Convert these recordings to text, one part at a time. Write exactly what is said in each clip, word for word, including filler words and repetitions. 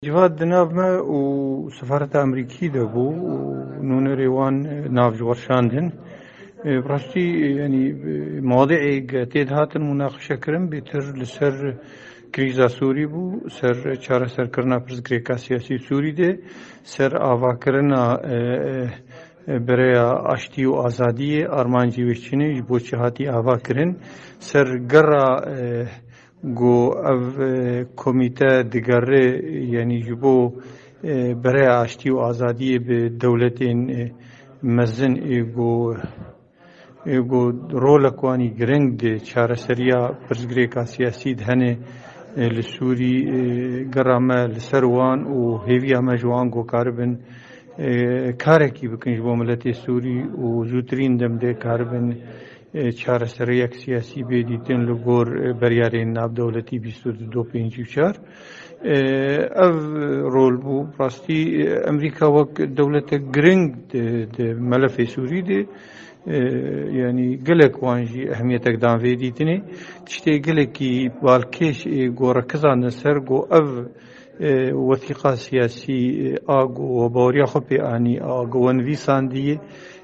Civat di nav me û sefareta Amerîkî de bû û nûnerê wan nav ji werşandin. E, bi rastî, e, yanî, e, mewadi'ê ge tê dihatin mûnaqişe kirin, bêtir li ser krîza Sûrî bû, ser çareserkirina pirsgirêka siyasî Sûrî de, ser avakirina, e, e, bereya aştî û azadiyê, armancî wê çi ne, ji bo çi hatî ava kirin, ser gera, e, ku ev, e, komîte digere, yanî ji bo, e, bereya aştî û azadiyê bi dewletên, e, mezin ê ku, ê ku rolek wanî giring di çareseriya pirsgirêka siyasî de hene, e, li Sûrî, e, gera me li ser wan û hêviya me ji wan ku karibin, e, karekî bikin ji bo miletê Sûrî û zûtirîn dem de karibin e, çareseriyek siyasî bê dîtin li gor, e, beryarên navdewletî bîst û du pêncî û çar. E, ev rol bû, rastî, e, Amerîka wek dewletek giring di, di melefê Sûrî de, e, yanî gelek wan jî ehemiyetek dan vê dîtinê. Tiştê gelekî balkêş ê ku rekizandin ser ku ev e, wesîqa siyasî, e, a ku we baweriya xwe pê anî, a ku we nivîsandiyê,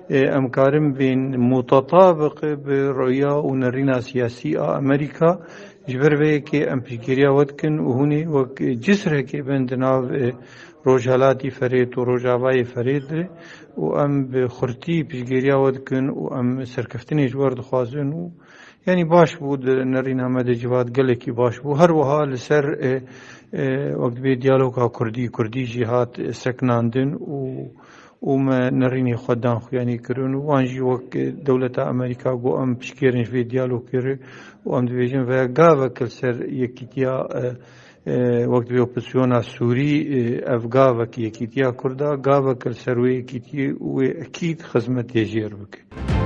e, em karin bên mutetabiq bi roya û nerîna siyasî a Amerîka. Ji ber vê yekê em piştgiriya we dikin û hûn ê wek cisrekê bin di nav, e, Rojhelatî Ferêt û Rojavayê Ferêt de û em bi xurtî piştgiriya we dikin û em serkeftinê ji we re dixwazin û Yanî baş bû, di nerîna me de Civat gelekî baş bû. Her wiha li ser, e, e, wek dibê diyaloga Kurdî, Kurdî jî hat, e, sekinandin û, û me nerînê xwe dan xuyanî kirin û wan jî wek, e, dewleta Amerîka got, em piştgêrin ji vê diyalogê re û em dibêjin vêya gavek li ser yekîtiya, e, e, wek dibê opozîsyona Sûrî, e, ev gavek yekîtiya Kurda, gavek li ser wê yekîtiyê û wê ekîd xizmetê jê re bike.